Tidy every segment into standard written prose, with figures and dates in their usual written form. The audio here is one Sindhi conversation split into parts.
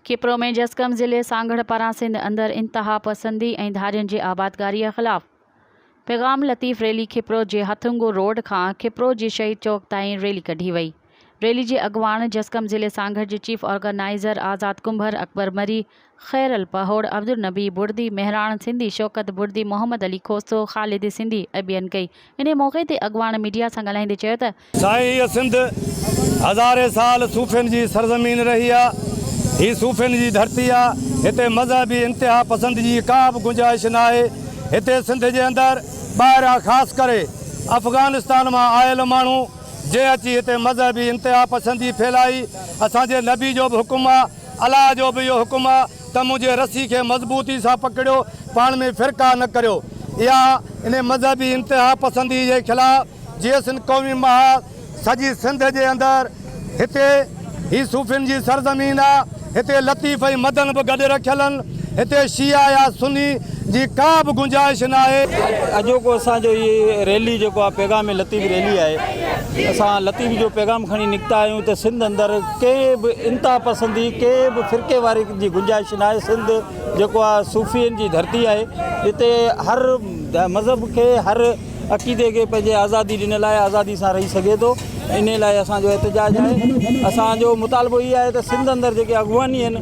کپرو ۾ جسقم ضلعي سانگهڙ پاران سنڌ اندر انتهاپسندي ۽ ڌارين جي آبادگاريء خلاف پيغام لطيف ريلي کپرو جي هٿنگو روڊ کان کپرو جي شهيد چوڪ تائين ريلي ڪڍي وئي. ريلي جي اڳواڻ جسقم ضلعي سانگهڙ جي چيف آرگنائيزر آزاد ڪنڀر، اڪبر مري، خيرل پهوڙ، عبدالنبي بڙدي، مهراڻ سنڌي، شوڪت بڙدي، محمد علي کوسو، خالد سنڌي ۽ ٻين ڪئي. انهي موقعي تي اڳواڻ ميڊيا سان ڳالهائيندي چيو ته. سائين هيء سنڌ هزارين سال صوفين جي سرزمين رهي آ. هي صوفين جي ڌرتي آ. هتي مذهبي انتها پسندي جي ڪا به گنجائش ناهي. هتي سنڌ جي اندر ٻاهريان خاص ڪري افغانستان مان آيل ماڻهو جنهن اچي هتي مذهبي انتها پسندي ڦهلائي. اسان جي نبي جو به حڪم آ، الله جو به اهو حڪم آ ته منهنجي رسي کي مضبوطي سان پڪڙيو، پاڻ ۾ فرقا نه ڪريو. اها انهي مذهبي انتها پسندي جي خلاف جيئي سنڌ قومي محاذ سڄي سنڌ جي اندر هتي هي صوفين جي سرزمين آ هتي لطيف ۽ مدن به گڏ رکيل ان هتي شيعا يا سني جي ڪا به گنجائش ناهي. اڄوڪو اسان جو هي ريلي جيڪو آ پيغام لطيف ريلي آهي اسان لطيف جو پيغام کڻي نڪتا آهيون ته سنڌ اندر ڪنهن به انتها پسندي ڪنهن به فرقي واري جي گنجائش ناهي سنڌ جيڪو آ صوفين جي ڌرتي آهي هتي هر مذهب کي هر عقيدي کي پنهنجي آزادي ڏنل آهي آزادي سان رهي سگهي ٿو انهي لاء اسان جو احتجاج آهي اسان جو مطالبو هي آهي ته سنڌ اندر جيڪي اغواني آهن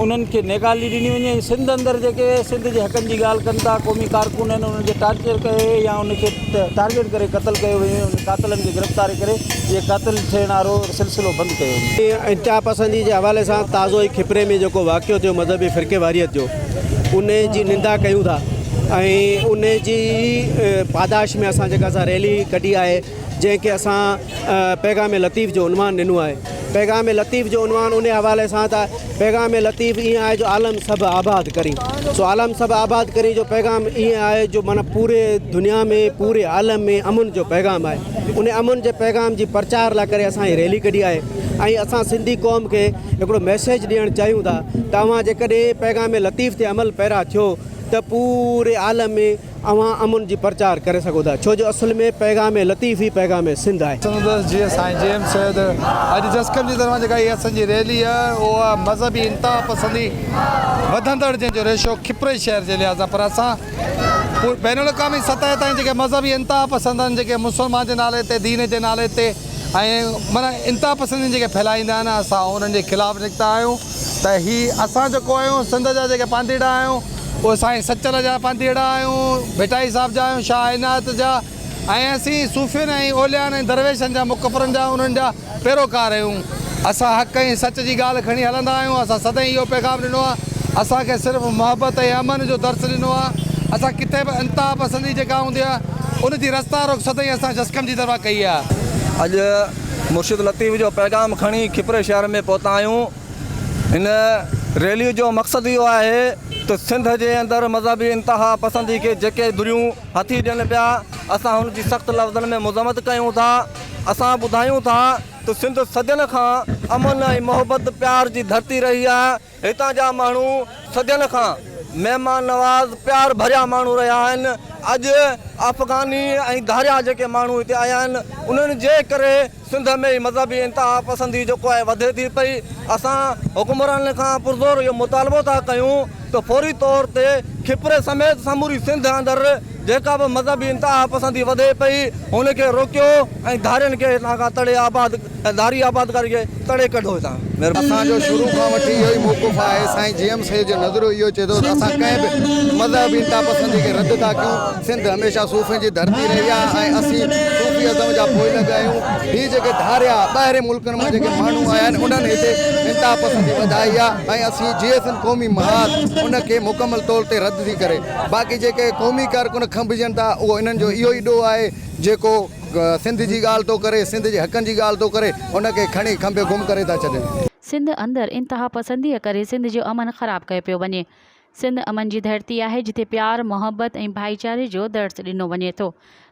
انهن کي نيڪالي ڏني وڃي ۽ سنڌ اندر جيڪي سنڌ جي حقن جي ڳالهه ڪن ٿا قومي ڪارڪن آهن انهن کي ٽارچر ڪري يا ان کي ٽارگيٽ ڪري قتل ڪيو وڃي انهن قاتلن کي گرفتار ڪري اهي قاتل ٿيڻ وارو سلسلو بند ڪيو وڃي. انتها پسندي جي حوالي سان تازو ئي کپري ۾ جيڪو واقعو ٿيو مذهبي فرقيواريت جو انهي جي نندا ڪيون ٿا ۽ انهي جي پاداش ۾ اسان جيڪا سا ريلي ڪڍي آهي جنهن کي اسان پيغام لطيف جو عنوان ڏنو آهي پيغام لطيف جو عنوان انهي حوالي سان ته پيغام لطيف ائين آهي جو عالم سڀ آباد ڪرين سو عالم سڀ آباد ڪرين جو پيغام ائين آهي جو معنيٰ پوري دنيا ۾ پوري عالم ۾ امن جو پيغام آهي انهي امن جي پيغام جي پرچار لاء ڪري اسان هي ريلي ڪڍي آهي ۽ اسان سنڌي قوم کي هڪڙو ميسيج ڏيڻ چاهيون ٿا ته اوهان جيڪڏهن پيغام لطيف تي عمل پيرا ٿيو ته پوري عالم ۾ اوهان امن جي پرچار ڪري سگهو ٿا ڇو جو اصل ۾ پيغام لطيف ئي پيغام سنڌ آهي. سندس جيئن سائين جي ايم سيد اڄ جسقم جي طرفان جيڪا هي اسان جي ريلي آهي اها مذهبي انتها پسندي وڌندڙ جنهن جو ريشو کپري شهر جي لحاظ سان پر اسان بين الاقوامي سطح تائين جيڪي مذهبي انتها پسند آهن جيڪي مسلمان جي نالي تي دين جي نالي تي ۽ معنيٰ انتها پسندي جيڪي ڦهلائيندا آهن اسان انهن جي خلاف نڪتا آهيون ته هي اسان جيڪو آهيون سنڌ جا جيڪي پانڌيئڙا آهيون اهي سائين سچل جا پانڌيئڙا آهيون ڀٽائي صاحب جا آهيون شاهه عنايت جا ۽ اسين صوفين ۽ اوليائن ۽ درويشن جا مڪفرن جا انهن جا پيروڪار آهيون. اسان حق ۽ سچ جي ڳالهه کڻي هلندا آهيون. اسان سدائين اهو پيغام ڏنو آهي. اسان کي صرف محبت ۽ امن جو درس ڏنو آهي. اسان ڪٿي به انتها پسندي جيڪا هوندي آهي ان جي رستا روڪ سدائين اسان جسقم جي طرفان ڪئي آهي. اڄ مرشد لطيف جو پيغام کڻي کپري شهر ۾ پهتا آهيون. هن ريلي جو مقصد اهو آهي ته سنڌ جي اندر مذهبي انتها پسندي کي جيڪي ڌريون هٿي ڏين پيا اسان هن جي سخت لفظن ۾ مذمت ڪيون ٿا. اسان ٻڌايون ٿا ته سنڌ صدين کان امن ۽ محبت پيار جي ڌرتي رهي آهي، هتان جا ماڻهو صدين کان مهمان نواز پيار ڀريا ماڻهو رهيا آهن، اڄ افغاني ۽ ڌاريا جيڪي ماڻهو هتي آيا آهن انهن جي ڪري سنڌ ۾ مذهبي انتها پسندي جيڪو آهي وڌي ٿي پئي، اسان حڪمرانن کان پرزور اهو مطالبو ٿا ڪيون ته فوري طور تي کپري سميت سموري سنڌ اندر جيڪا به مذهبي انتها پسندي وڌي پئي ان کي روڪيو ۽ ڌارين کي هتان کان تڙي آباد ۽ ڌاري آبادگاري کي تڙي ڪڍو هتان مهرباني. اسان جو شروع کان وٺي اهو ئي موقف آهي سائين جي ايم سيد جو نظريو اهو چئي ٿو ته اسان ڪنهن به مذهبي انتها پسندي کي رد ٿا ڪيون سنڌ هميشه صوفين جي ڌرتي رهي آهي ۽ اسين صوفي ازم جا پوئلڳ آهيون هي جيڪي ڌاريا ٻاهرين ملڪن مان جيڪي ماڻهو آيا آهن انهن هتي انتها پسندي وڌائي آهي ۽ اسين جي ايس قومي محاذ ان کي مڪمل طور تي رد ٿي ڪري باقي جيڪي قومي ڪارڪن کنڀجن ٿا اهو انهن جو اهو ئي ڏوهه آهي جيڪو سنڌ جي ڳالهه ٿو ڪري سنڌ جي حقن جي ڳالهه ٿو ڪري ان کي کڻي کنڀي گم ڪري ٿا ڇڏين. سنڌ اندر انتهاپسنديء ڪري سنڌ جو امن خراب ڪيو پيو وڃي. سنڌ امن جي ڌرتي آهي جتي پيار، محبت ۽ ڀائيچاري جو درس ڏنو وڃي ٿو.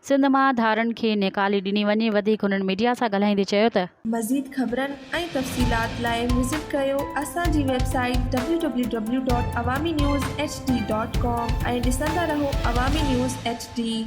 سنڌ مان ڌارن کي نيڪالي ڏني وڃي وڌيڪ هنن ميڊيا سان ڳالهائيندي چيو ته. مزيد خبرن ۽ تفصيلات لاء وزٽ ڪريو اسان جي website W W W dot Awami news H D dot com ۽ ڏسندا رهو عوامي نيوز ايڇ ڊي.